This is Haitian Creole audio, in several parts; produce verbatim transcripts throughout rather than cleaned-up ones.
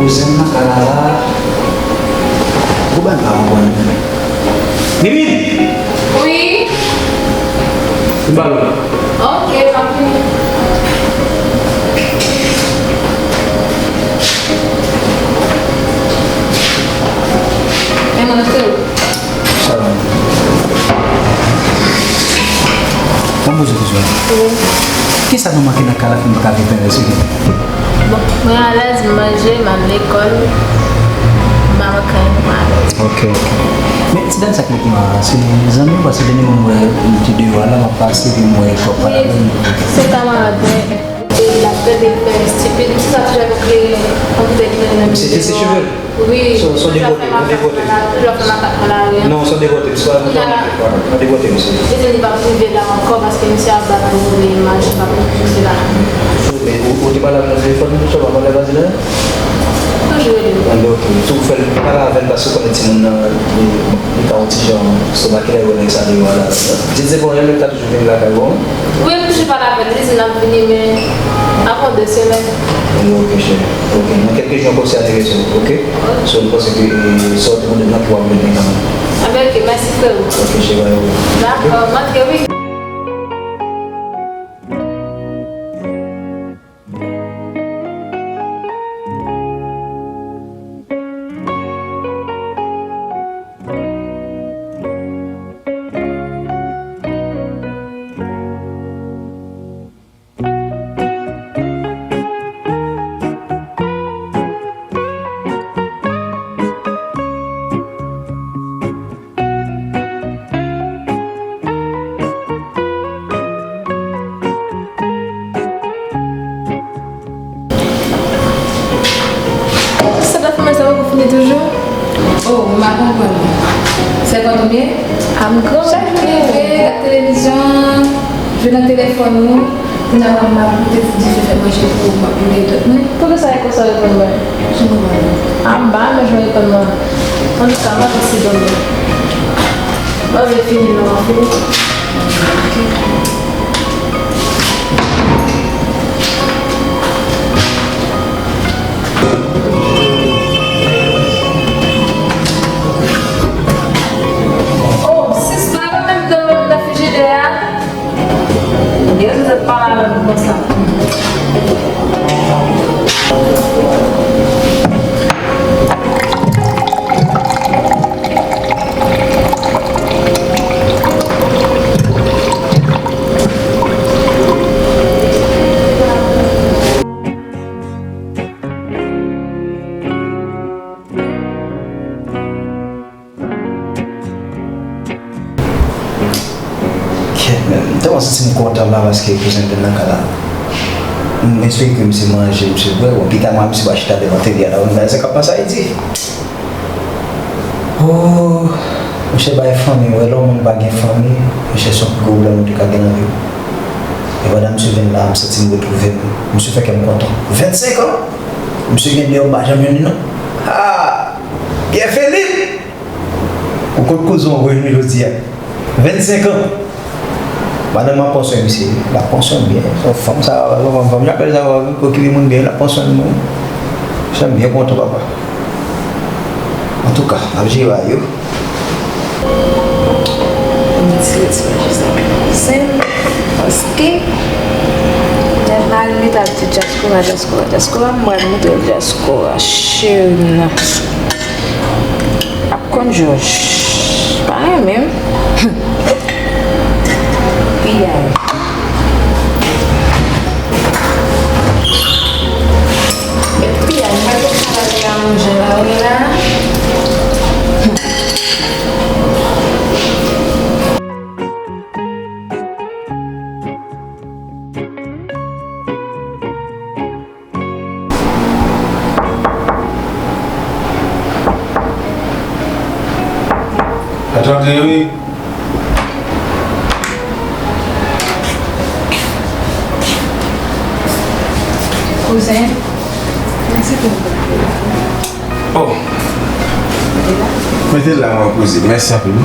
Kouzen m nan ka la la. Gwo bagay m pa konprann menm. Mimi! Wi? Vin pale w. Ok, m ap vini. Men mwen, freo. Sa va. Ban m poze kesyon. Wi. Kisa nou manke nan kay la fè n pa ka viv pen rèsike? Bon, mwen alèz, m manje, m al lekòl, m pa manke anyen, mwen alèz. Ok, ok. Men ti dam sa k met mwen a, se zanmi w, paske dènye mwen m wè li te deyò a la, m ap pase, epi m wè kòk pa la menm. Wi, se kamarad mwen. E l ap gade fè estipid, m se sa toujou ap kreye yon pwoblèm nan. Misye trese cheve l. Wi, son, son devote, yon devote. Toujou ap fè makak nan lari an. Non, son devote, misye pa nan devote, misye. Mezanmi, li p ap rive la ankò paske misye ap bat pou voye imaj, li p ap rive la. Men ou, ou te pale avè l nan telefòn, misye pa pale avè l la? Toujou rele l. Anben, ok. Tou fè l pale avè l paske ou konnen timoun nan, li, li ka yon ti jan, se pa kilè yo wè nèg sa deyò a la. Di l se bon, lè l ta toujou vin lakay ou an. Wi, m toujou pale avè l, li di l ap vini, men avan de semèn. Wi, ok, cheri. Ok, nan kèlke jou ankò, si a te rezon, ok? Ok. So, m panse ke, e, sa w te mande m nan pou w ap mennen kanmenm. Anben, ok, mèsi, freo. Ok, cheri, bye. Dakò, m antre, wi. Sa t ap fè mwen sa poko fini toujou? Oh, m pa konprann. Sèvant ou byen? A m gran. Chak jou leve, gad televizyon, jwe nan telefòn ou. Kounya m ap koute ti dife fè manje pou ou, m ap goude tèt mwen. Poukisa e konsa w reponn mwen? Jan m konprann. A m pa renmen jan w reponn mwen. Antouka, m ap rete dòmi. M ap vin fini non, m ap fini. Oh, sista, pa menm nan frijidè a. Gen zòt pa la menm konsa. Kèt, men, m tèlman santi m kontan la paske kouzen m te nan kay la. M espere ke misye manje, misye bwè. Bon, pita mwen, misye va chita devan tele a la, pou m gade sa k ap pase Ayiti. Oh, misye bay fanmi, wè lè yon moun pa gen fanmi, misye se yon pi gwo pwoblèm ou te ka gen nan vi w. E pandan misye vin la, m santi m retwouve m. Misye fè kè m kontan. Vennsenk an! Misye gen deyò m pa janm jwenn li non. Ah! Pierre Philippe! Ou kot kouzen w revni jodi a? Vennsenk an! Madanm m ap pran swen misye. L ap pran swen m byen. Se yon fanm sa, fanm, fanm, jan apèl sa, okipe moun byen, l ap pran swen moun. Misye m byen kontan, papa. Antouka, n ap jere bagay yo. Mwen tire ti pa jis nan zen, paske lè mari m li t ap di dyaspora, dyaspora, dyaspora, m pral montre l dyaspora, cheri m nan. Ap konn jòj. Pa renmen m. Piyay. Epi a, mwen te travay la, manje la, wi la. Atande, wi. Kouzen, mèsi pou... Oh. Mete la, mwen poze. Mèsi anpil.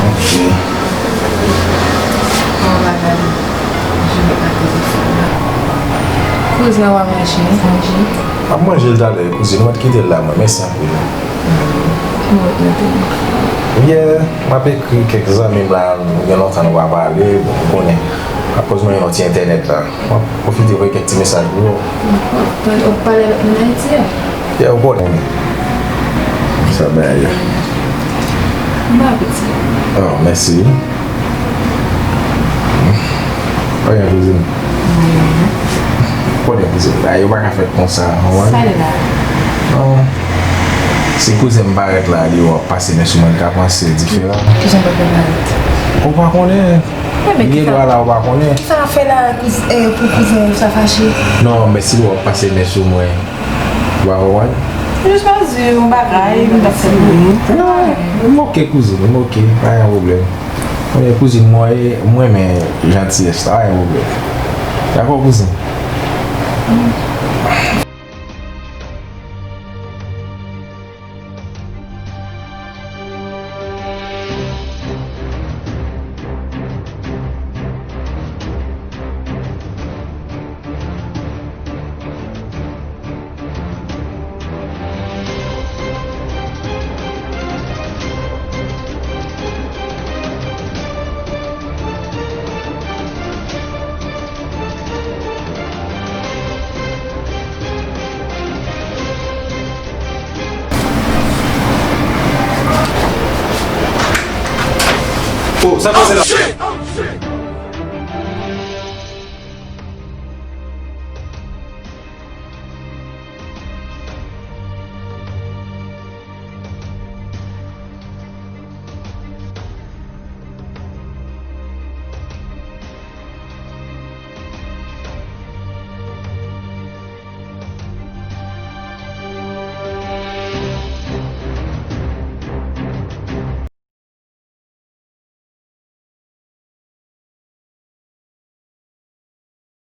Ok. Bon, bagay. Je vais pas téléphoner. Kouzin, w a manje, manje. M ap manje l talè, kouzin, mwen t kite l la, mwen. Mèsi anpil. Ki wòt mete nou? Yeah, m ap ekri kèk zanmi m la, nou gen lontan nou pa pale, bon, ou konnen. Akoz mwen gen yon ti entènèt la. M ap pwofite voye kèk ti mesaj pou yo. Ou pale avèk moun Ayiti a? Yeah, ou konnen. Sa bay. Bon apeti. Oh, mèsi. Anyen, kouzin. Konnen, kouzin. Bagay yo pa ka fèt konsa, ou konprann? Sa l la? Non. Si kouzin m parèt la, li wè w ap pase men sou mwen, li ka panse diferan. Kijan l pa fè parèt? Ou pa konnen. Li gen dwa la, ou pa konnen. Kisa l ap fè la, kouzen, eh, pou kouzen sa fache? Non, men si l wè w ap pase men sou mwen, ou pa konprann? Jis pa di yon bagay, m t ap fè pou ou. Non, m oke, kouzin, m oke, pa gen pwoblèm. Konnen kouzin mwen, mwen renmen jantiyès la, pa gen pwoblèm. Dakò, kouzin? Oh, sa pase la?